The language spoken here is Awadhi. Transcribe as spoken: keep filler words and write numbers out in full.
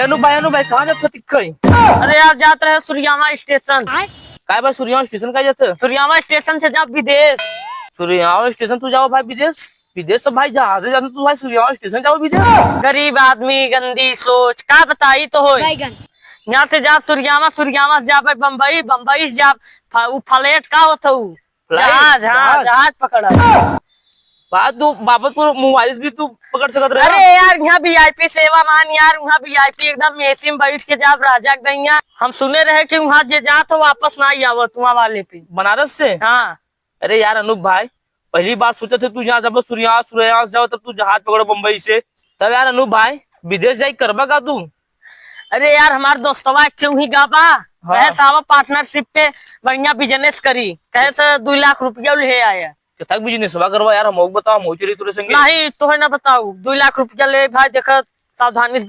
अनु भाई, अनु भाई, कहाँ जात हो तिक्खई? अरे यार, जात रहे सूर्यावा स्टेशन। काय बा, सूर्यावा स्टेशन का जात है? सूर्यावा स्टेशन से जाब विदेश। सूर्यावा स्टेशन तू जाओ भाई विदेश? विदेश से भाई जहाज से जात है तू भाई सूर्यावा स्टेशन जाओ विदेश? गरीब आदमी, गंदी सोच, का बताई तो होई। बैगन। यहाँ से जाब सूर्यावा, सूर्यावा से जाब बम्बई, बम्बई से जाब फा-, उ फ्लाइट का होत है उ? फ्लाइट? जहाज, हाँ, जहाज? जहाज पकड़ा। बात तू बाबतपुर मुवारिस भी तू पकड़ सकत रहे। अरे यार, यहाँ वीआईपी सेवा मान यार, वहाँ वीआईपी एकदम एसी में बैठ के जाब राजा के गैया। हम सुने रहे कि वहाँ जे जात हो वापस ना ही आवत वहाँ वाले पे। बनारस से? हाँ। अरे यार अनूप भाई, पहली बार सोचत है तू यहाँ जब सूर्यास्त, सूर्यास्त जाओ तब तू जहाज पकड़ो बम्बई से। तब यार अनूप भाई, विदेश जाई करबा का तू? अरे यार, हमार दोस्तवा क्यों ही गा बा, हाँ। कहे साहब पार्टनरशिप पे बढ़िया बिजनेस करी, कहे से दो लाख रुपया ले आया। कितना बिजनेस बा करवा यार, हम बताओ, हम चली तोरे संगे। नहीं, तोहे ना बताऊ, दो लाख रुपया ले भाई, देखा सावधानी से